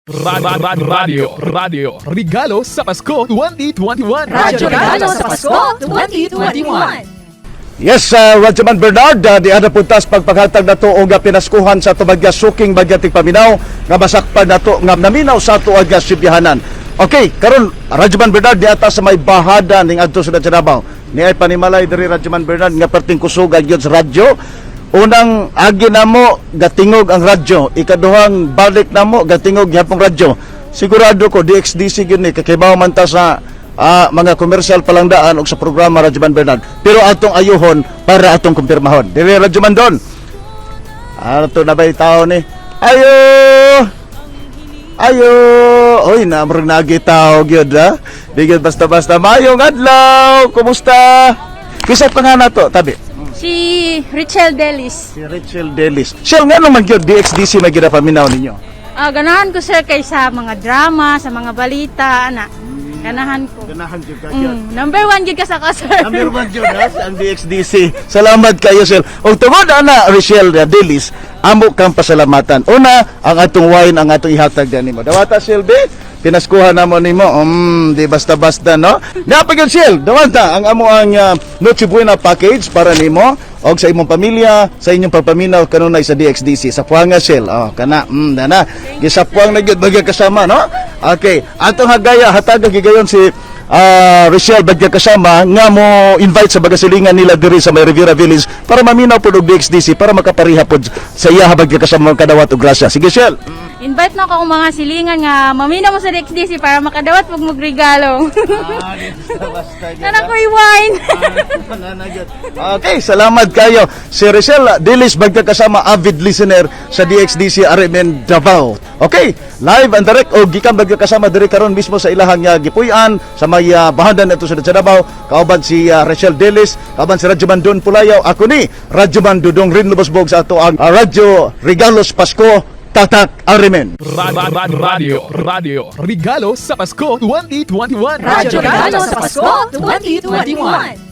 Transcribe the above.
Radio, Radio, Regalo sa Pasko 2021. Radyo Regalo sa Pasko 2021. Yes, Radyoman Bernard, di ana puntas pagpaghatag nato og pinaskuhan sa ato bagya suking bagya tigpaminaw nga masakpan nato nga naminaw sa ato aga sibyahanan. Okay, karon, Radyoman Bernard, di ata sa may bahada ning adto sa Davao. Ni ay panimalay diri, Radyoman Bernard, nga perting kusuga gyud sa radyo. Unang agi namo, gatingog ang radyo. Ikaduhang balik namo, gatingog gyapong radyo. Sigurado ko DXDC gyud ni kay man ta sa mga commercial palangdaan og sa programa, Radyoman Bernard. Pero atong ayuhon para atong kumpirmahon. Dire, Radyoman Don. Ano to na ba'y tao ni? Ayo! Ayo! Oy, namrong nagi tao gyud ha. Di gyud basta-basta. Mayong adlaw. Kumusta? Kinsa pa nga nato, tabi? Si Richel Delis. Si Rachel Delis. Siya nga naman gyud DXDC may ginapaminaw ninyo. Ah, ganahan ko, sir, kay sa mga drama, sa mga balita, ana. Ganahan ko. Ganahan gyud ka. Number one gyud ka sa ko, sir. Number one gyud ha, ang DXDC. Salamat kayo, Shell. Og tungod ana, Rachel Delis, amo kang pasalamatan. Una, ang atong wine ang atong ihatag nimo. Dawata, Shell be. Pinaskuhan namo nimo. Di basta-basta, no? Napagod, Shell. Dawata ang amo ang Noche Buena package para nimo og sa imong pamilya, sa inyong pagpaminaw kanunay sa DXDC. Sa Puanga, Shell. Oh, kana, dana. Gisapuang na gyud bagay kasama, no? Okay, atong hagaya hatag gigayon si Rochelle Bagya kasama nga mo invite sa bagasilingan nila diri sa may Riviera Village para maminaw pod og DXDC para makapariha pod sa iya bagya kasama kadawat og grasya. Sige, Shell. Invite na ko akong mga silingan nga mamina mo sa DXDC para makadawat pag magregalo. Nana ko'y wine. Okay, salamat kayo. Si Rochelle Dilis Bagya kasama, avid listener sa DXDC Arimen Davao. Okay, live and direct o gikan bagya kasama diri karon mismo sa ilahang gipuy-an sa may bahadan nato sa Davao. Kauban si Rochelle Dilis, kauban si Radyo Mandon Pulayaw, ako ni Radyo Mandudong Rin Lubosbog sa ato ang Radyo Regalos Pasko Tatak Arimen. Radio, Radio, Regalo sa Pasko 2021. Radyo Regalo sa Pasko 2021.